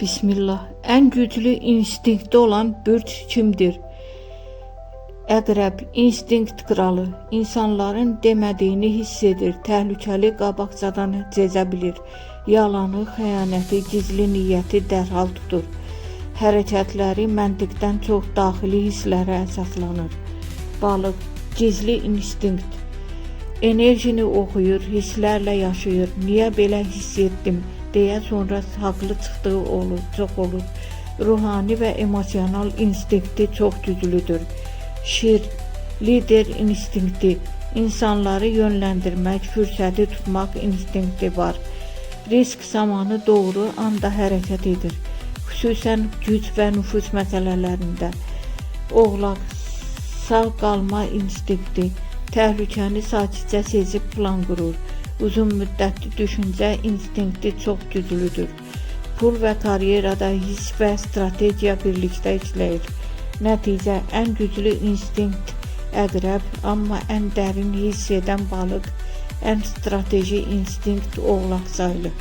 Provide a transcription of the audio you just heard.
Bismillah. Ən güclü instinkti olan bürc kimdir? Əqrəb, instinkt kralı. İnsanların demədiyini hiss edir, təhlükəni qabaqcadan sezə bilir. Yalanı, xəyanəti, gizli niyyəti dərhal tutur. Hərəkətləri məntiqdən çox daxili hisslərə əsaslanır. Balıq, gizli instinkt. Enerjini oxuyur, hisslərlə yaşayır. Niyə belə hiss etdim deyə sonra haqlı çıxdığı olur, çox olur. Ruhani və emosional instinkti çox güclüdür. Şir, lider instinkti, insanları yönləndirmək, fürsəti tutmaq instinkti var. Risk zamanı doğru anda hərəkət edir. Xüsusən güc və nüfuz məsələlərində. Oğlaq, sağ qalma instinkti, təhlükəni sakitcə sezib plan qurur. Uzun müddətli düşüncə instinkti çox güclüdür. Pul və karyerada hiss və strategiya birlikdə işləyir. Nəticə, ən güclü instinkt əqrəb, amma ən dərin hiss edən balıq, ən strateji instinkt oğlaq sayılır.